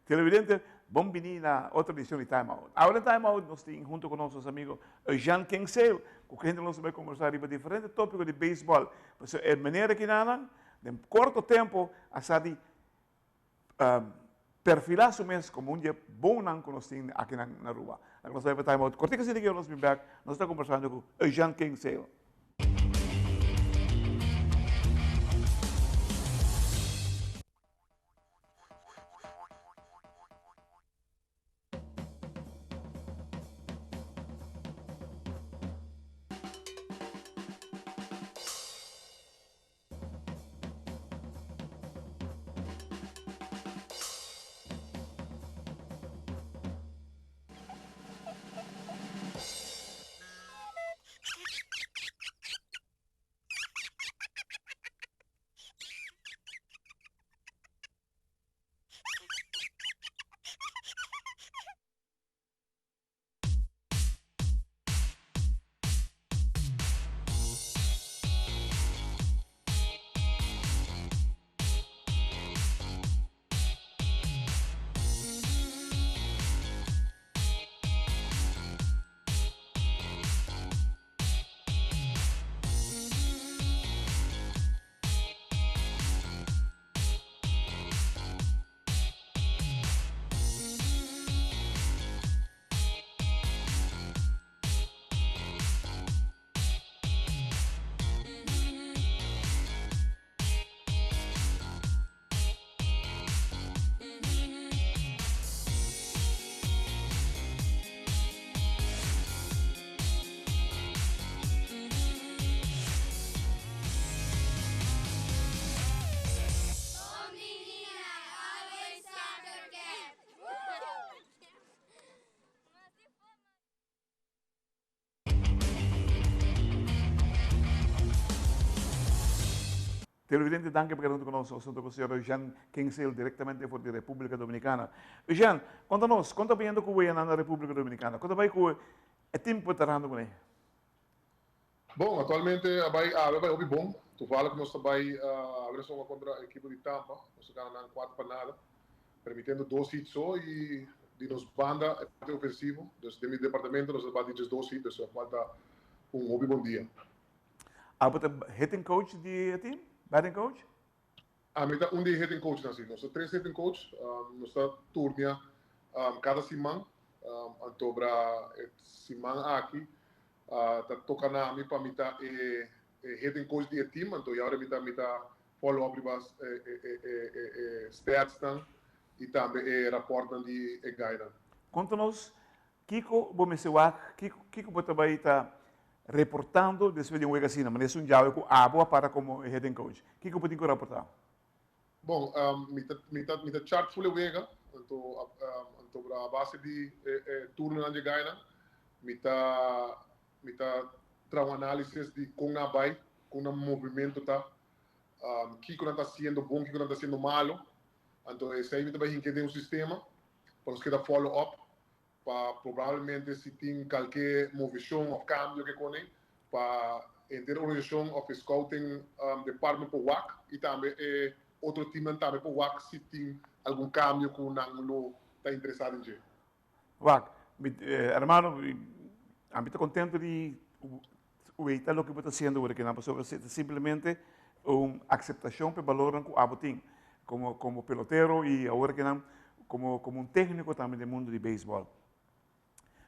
Televidente, bon bini na otro edicion di Time Out. Awe den Time Out nos tin hunto cu nos nos amigo Jean Kingsale, cu kende nos ta bay conversa riba diferente topico di baseball. Pasobra e manera kinanan den corto tempo a sa di perfila su mes como un di e bonnan cu nos tin aki na Aruba. Laga nos bay pa Time Out. Cortico asina ki nos bin bek, nos ta conversando cu Jean Kingsale. Televidente, danki pa keda huntu ku nos. Nos huntu ku señor Eugène Kingsale direktamente for di Repúblika Dominikana. Eugène, konta nos, kon ta bayendo ku weyanan na Repúblika Dominikana? Kon ta bai ku e tim ku bo ta trahando kuné? Bon, aktualmente a bai awe a bai hopi bon. Toevallig nos ta bai awe nos a hunga kontra ekipo di Tampa. Nos a gana nan kuater pa nada, permitiendo dos hit so i di nos banda e parti ofensivo, dus den mi departamento nos a bati djes dos hit, dus kual ta un hopi bon dia. Abo ta hitting coach di e team? Batting coach? Ami ta un di e hitting coachnan, si. Nos ta tres hitting coach. Nos ta turnia kada siman. Antobra e siman aki ta toka na mi pa mi ta e hitting coach di e team. Anto ya ora mi ta mi ta follow up riba e statsnan i tambe e raportnan di e guynan. Konta nos Kiko bo mester wak? Kiko kiko bo ta bai ta reportando despues di un wega asina? Manera esun djawe ku abo a para komo e heading coach. Kiko bo tin ku raportá? Bon, mi ta mi ta mi ta chart ful e wega, anto anto a base di e e turnonan dje gainan mi ta mi ta traha un análisis di kon nan a bai, kon nan movimento ta, kiko nan ta hasiendo bon, kiko nan ta hasiendo malo. Anto esei mi ta bai hinke den un sistema pa nos keda follow up pa probablemente si tin kalke moveshon of kambio ke kone pa henter organisashon of e scouting department por wak i tambe e otro teamnan tambe por wak si tin algun kambio ku nan lo ta interesá den dje. Wak, mi hermano, ami ta kontento di weita loke bo ta hasiendo awor aki nan pasobra ta simplemente un akseptashon pa e balornan ku abo tin komo komo pelotero i awor aki nan komo komo un tekniko tambe den mundu di beisbòl.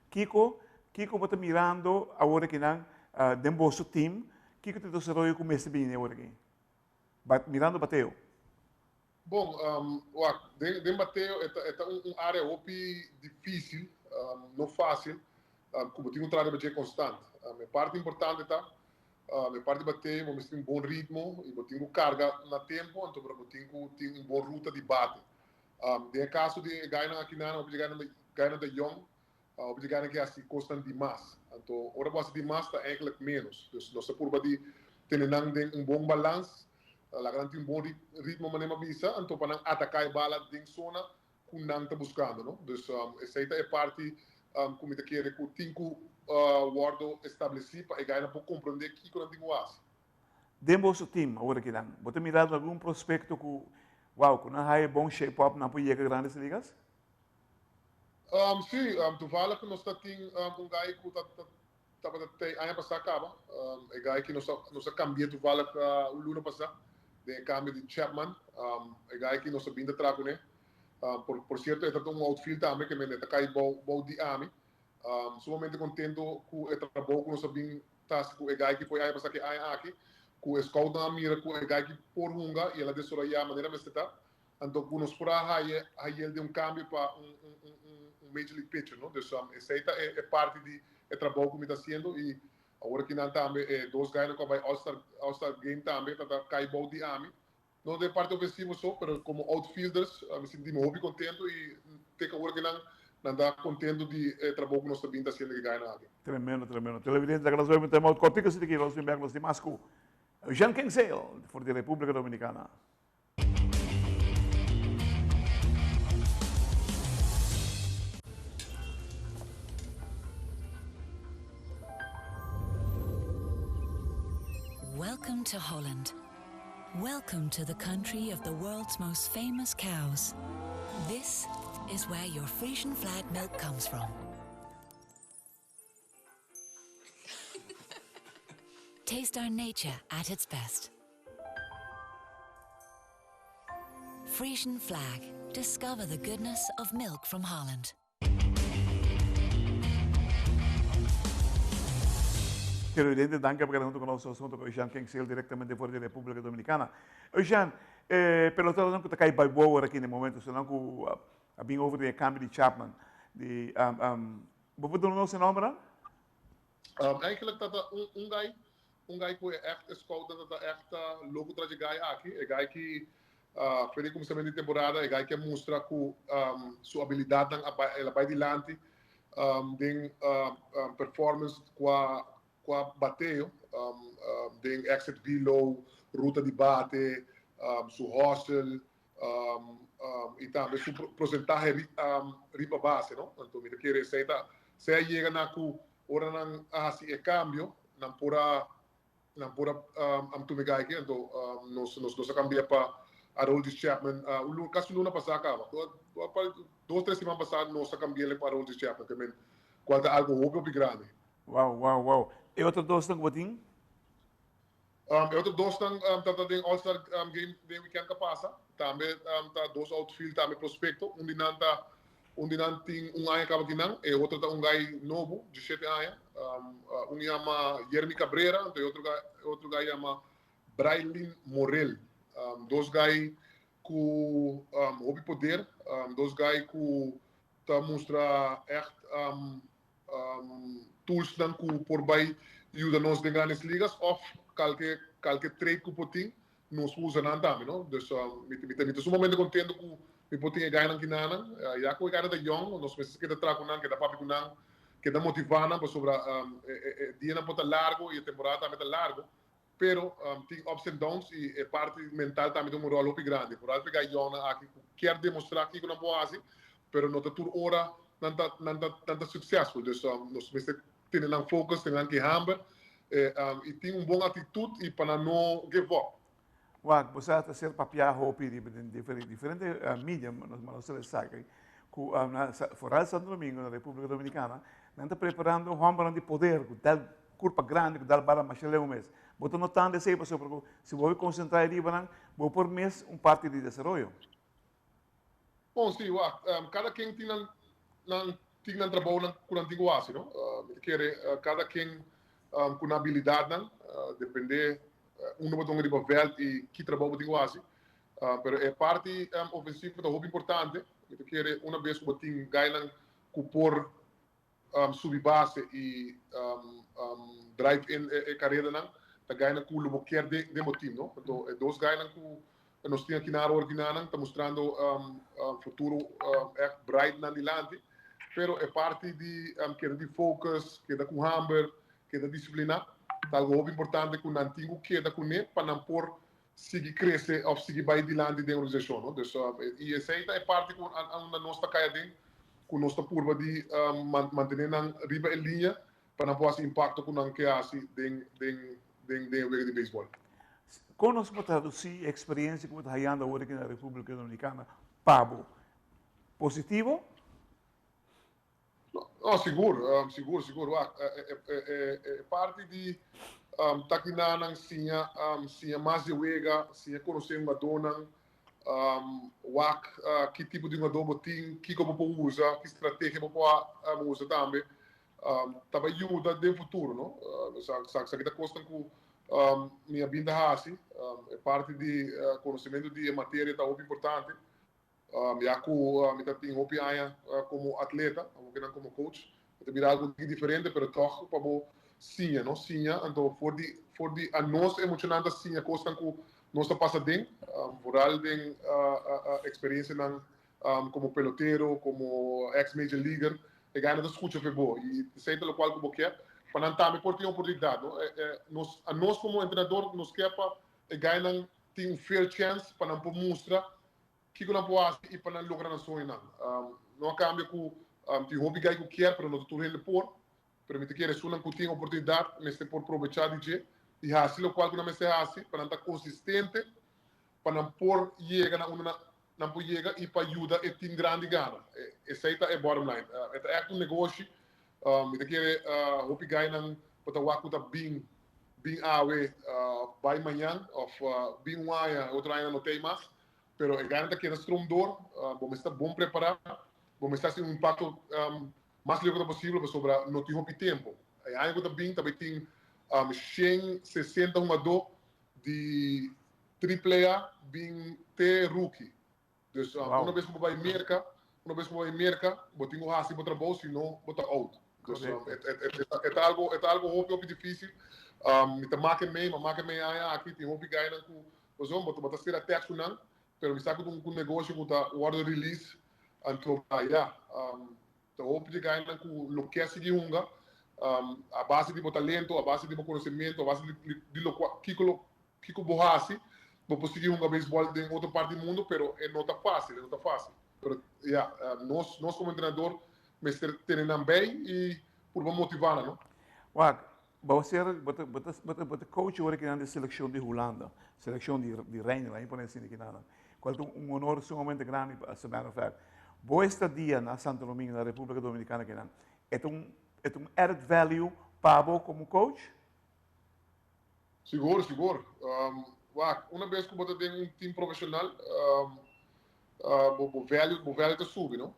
Kiko kiko bo ta mirando awor aki nan den boso tim? Kiko ta e desaroyo ku mester bini awor aki? Mirando bateo. Bon, wak, den den bateo e ta e ta un un área hopi difísil, no fásil, ku bo tin ku traha riba dje konstant. E parti importante ta, e parti bateo bo mester tin un bon ritmo i bo tin ku karga na tempu, anto pero bo tin ku tin un bon ruta di bate. Den e kaso di e gainan aki nan, hopi di e gainan ta gainan ta yòn, hopi di e gainan ke hasi kosnan dimas. Anto ora bo hasi dimas ta eigenlijk ménos. Dus nos ta purba di tene nan den un bon balans. Laga nan tin un bon ritmo manera mi a bisa, anto pa nan ataká e bala den zona ku nan ta buskando, no. Dus esei ta e parti ku mi ta kere ku tin ku wòrdu establesí pa e gainan por komprondé kiko nan tin ku hasi. Den boso team awor aki nan, bo ta mira algun prospekto ku, wow, ku nan haya bon shape up nan por yega Grandes Ligas? Um, sí, um, toevallig nos ta tin um, un guy ku ta, ta, tabata te aña pasá kaba. Um, e guy ki nos a, nos a kambia toevallig uh, un luna pasá, den e kambio di Chapman. Um, e guy ki nos a bin ta traha kuné. Um, por, por cierto, e ta un outfield tambe, ke men e ta kai bou, bou di ami. Um, sumamente contento ku e trabou ku nos a bin ta hasi ku e guy ki foi aña pasá ke aña aki, ku e scoutnan a mira ku e guy ki por hunga i el a desaroyá manera mester ta. Anto ku nos por a haya hayel den un kambio pa un un un un un Major League pitcher, no? Dus esei ta e e parti di e trabou ku mi ta hasiendo i awor aki nan tambe e dos guynan ku a bai All Star All Star Game tambe ta ta kai bou di ami. No den parti ofensivo so, pero komo outfielders mi sinti mi hopi kontento i te ku awor aki nan nan ta kontento di e trabou ku nos ta bin ta hasiendo ku e guynan aki. Tremendo, tremendo. Televidente, ta nos bai tema kòrtiku asina ki nos bin bèk nos tin mas ku Jean Kingsale for di Repúblika Dominikana. Welcome to Holland. Welcome to the country of the world's most famous cows. This is where your Frisian flag milk comes from. Taste our nature at its best. Frisian flag. Discover the goodness of milk from Holland. Televidente, danki pa keda huntu ku nos huntu ku Eusjan Kingsill direktamente for di Repúblika Dominikana. Eusjan, e peloteronan ku ta kai bai bo awor aki na e momento, esnan ku a bin over di e kambio di Chapman, di bo por duna nos e nòmbernan? Eigenlijk ta ta un un guy, un guy ku e ègt e scoutnan ta ta ègt loko tras e guy aki. E guy ki for di kuminsamentu di temporada e guy ki a mustra ku su abilidatnan a bai el a bai dilanti den performance kua kua bateo den exit velo, ruta di bate, su hustle i tambe su prosentahe riba base no. Anto mi ta kere esei ta esei a yega na ku ora nan a hasi e kambio nan por a nan por a tuma e gai aki anto nos nos a kambia pa Aroldis Chapman un luna kasi un luna pasá kaba dos tres siman pasá nos a kambi'el pa Aroldis Chapman ke men kual ta algu hopi hopi grandi. Wow wow wow e otro dosnan ku bo tin? E otro dosnan ta ta den All Star Game den weekend ka pasa. Tambe ta dos outfield tambe prospecto. Un di nan ta un di nan tin un aña kaba kinan, e otro ta un guy nobo, diesshete aña. Un yama Yermy Cabrera, anto e otro guy e otro guy yama Brailin Morel. Dos guy ku hopi poder, dos guy ku ta mustra ègt toolsnan ku por bai yuda nos den Grandes Ligas òf kalke kalke trade ku por tin nos por usa nan tambe no. Dus mi mi ta mi ta sumamente kontento ku mi por tin e gainan kinanan ya ku e gainan ta yòn nos mester keda traha ku nan keda papia ku nan keda motivá nan pasobra e e dianan por ta largo i e temporada tambe ta largo pero tin ups and downs i e parti mental tambe ta un ròl hopi grandi. Por alto e gayònnan aki ku kier demostrá kiko nan por hasi, pero no ta tur ora nan ta nan ta nan ta successful. Dus nos mester tene nan focus, tene nan kehamber i tin un bon actitud i pa nan no give up. Wak, bo sa ta ser papiá hopi riba den diferente media, nos nos ta esaki, ku na foral Santo Domingo, na Repúblika Dominikana, nan ta preparando hòmbernan di poder ku dal kurpa grandi ku dal bala masha leu mes. Bo ta notando esei pasobra ku si bo konsentrá riba nan, bo por mes un parti di desaroyo. Bon, si, wak, kada ken tin nan nan tin nan trabounan ku nan tin ku hasi, no? Mi ta kere kada ken ku nan abilidatnan, depende unda bo ta hunga riba vèlt i ki trabou bo tin ku hasi. Pero e parti ofensivo ta hopi importante. Mi ta kere una bes ku bo tin gainan ku por subi base i drive in e karedanan, ta gainan ku lo bo kier den bo team, no? Anto e dos gainan ku nos tin aki na Aruba kinanan ta mustrando futuro ègt bright nan dilanti. Pero e parti di keda di focus, keda ku hamber, keda disipliná ta algo hopi importante ku nan tin ku keda kuné pa nan por sigui krese òf sigui bai dilanti den organisashon, no. Dus i esei ta e parti ku unda nos ta kai aden, ku nos ta purba di mantené nan riba e liña pa nan por hasi impakto ku nan ke hasi den den den den e wega di beisbòl. Kon nos por tradusí e eksperensia ku bo ta hayando awor aki na Repúblika Dominikana pa bo? Positivo? No, sigur, sigur, sigur. Wak, e parti di takinanan siña, siña mas di wega, siña konosé hungadónan, wak ki tipo di hungadó bo tin, kiko bo por usa, ki strategia bo por usa tambe, ta bai yuda den futuro, no? Esaki ta kosnan ku mi a bin ta hasi. E parti di konosementu di e materia ta hopi importante. Ya ku mi ta tin hopi aña komo atleta, awor kinan komo coach, mi ta bira algu diferente, pero tòg pa bo siña, no? Siña, anto for di for di anos e muchanan ta siña kosnan ku nos ta pasa den, vooral den eksperensianan komo pelotero, komo ex major leaguer, e gana ta skucha fe bo i esei ta lokual ku bo ke pa nan tambe por tin oportunidat, no? Nos anos komo entrenador nos ke pa e gainan tin un fair chance pa nan por mustra Kiko nan por hasi i pa nan logra nan soñonan? No a kambia ku tin hopi gai ku kier, pero no ta tur hende por. Pero mi ta kere esunnan ku tin oportunidat mester por probechá di dje i hasi lokual ku nan mester hasi pa nan ta konsistente, pa nan por yega na unda nan por yega i pa yuda e tim grandi gana. Esei ta e bottom line. E ta ègt un negoshi. Mi ta kere hopi gainan por ta wak ku ta bin bin awe òf bai mañan òf bin un aña e otro aña nan no t'ei mas. Pero e gana ta keda strom door, bo mester ta bon prepara, bo mester haci un impacto mas leu cu ta posibel pasobra no tin hopi tempo. E aña cu ta bin ta bay tin 160 hungador di Triple A bin te rookie. Dus una bes cu bo bay Merca, una bes cu bo bay Merca, bo tin cu haci bo trabou si no bo ta out. Dus e ta algo, e ta algo hopi hopi dificil. Mi ta make mei, mi a make mei aña aki, tin hopi guynan cu Pasobra bo ta spera tèks ku nan, pero mi sa ku ta un negoshi ku ta wòrdu release, anto ya, ta hopi di gainan ku lo ke sigui hunga a base di bo talento, a base di bo konosementu, a base di lokua kiko lo kiko bo hasi, bo por sigui hunga beisbòl den otro parti di mundu, pero e no ta fásil, e no ta fásil. Pero ya, nos nos komo entrenador mester tene nan bei i purba motivá nan, no. Wak, Bo a ser, bo ta, bo ta, bo ta, bo ta coach ora kinan di seleccion di Hulanda, seleccion di, di Reino, laat me pone asina kinan. Cual ta un honor sumamente grandi, as a matter of fact. Bo estadia na Santo Domingo, na Republica Dominicana kinan, e ta un, e ta un added value pa bo como coach? Sigur, sigur. Wak, una bes cu bo ta den un team profesional, bo, bo value, bo value ta subi, no?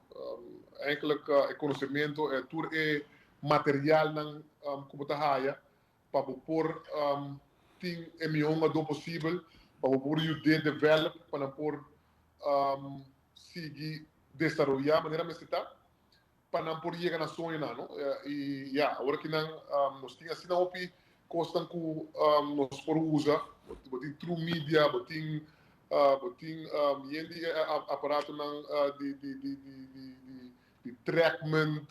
Eigenlijk e conocemento, e tur e materialnan cu bo ta haya pa bo por tin e mihó hungadó posibel, pa bo por yud'é develop, pa nan por sigui desaroyá manera mester ta, pa nan por yega na soñonan, no? Y ya, awor aki nan nos tin asina hopi cosnan cu nos por usa, bo tin True Media, bo tin bo tin yen di aparatonan di di di di di di Trackman,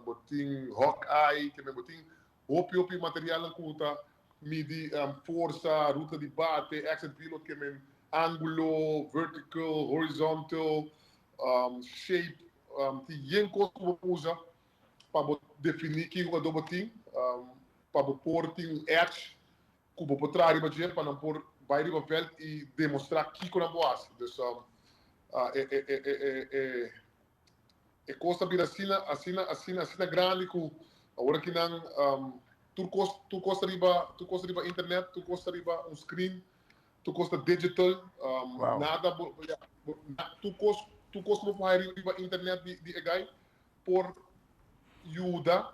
bo tin Hawkeye, ke men bo tin hopi hopi materialnan cu ta midi forsa, ruta di bate, exit velo, ke men angulo, vertical, horizontal, shape, tin yen cos cu bo por usa pa bo defini ki hugador bo tin, pa bo por tin un edge cu bo por traha riba dje pa nan por bay riba veld y demostra kico nan por haci. Dus e e cos ta bira asina, asina, asina, asina grandi cu awor aki nan tur cos, tur cos ta riba, tur cos ta riba internet, tur cos ta riba un screen, tur cos ta digital, nada bo, ya, bo, tur cos, tur cos cu bo por haya riba internet di, di e guy por yuda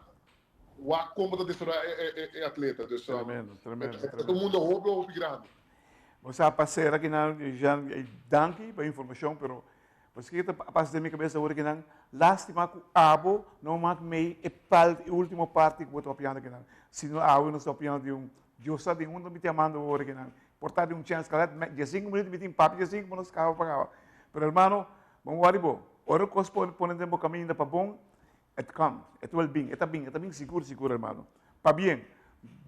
wak con bo ta desaroya e, e, e atleta. Dus, Tremendo, tremendo, e ta tremendo. un mundo hopi, hopi grandi. Bo sa pa cera kinan, Jean, danki pa e informacion, pero Paske ta pasa den mi kabes awor kinan, lastima ku abo no mak mei e pal e ultimo parti ku bo ta papiando kinan. Si no awe nos ta papiando di un Dios sa di unda mi ta yamando awor kinan. Por ta di un chèns kada diesinku minuto mi tin papia diesinku pa nos kaba pa kaba. Pero hermano, bo wòri bo. Ora kos pone den bo kaminda pa bon, it come, it will bin, e ta bin, e ta bin sigur sigur hermano. Pabien.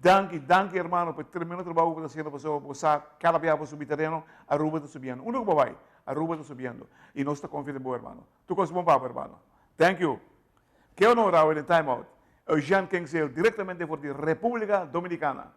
Danki, danki hermano pa e tremendo trabou ku bo ta hasiendo pasobra bo sa kada bia bo subi tereno, Aruba ta subiendo. Unda ku bo bai, Aruba ta subiendo. I nos ta konfia den bo hermano. Tur kos bon pa bo hermano. Thank you. Ke honor awe den Time Out. Eugène Kingzeel directamente for di Republica Dominicana.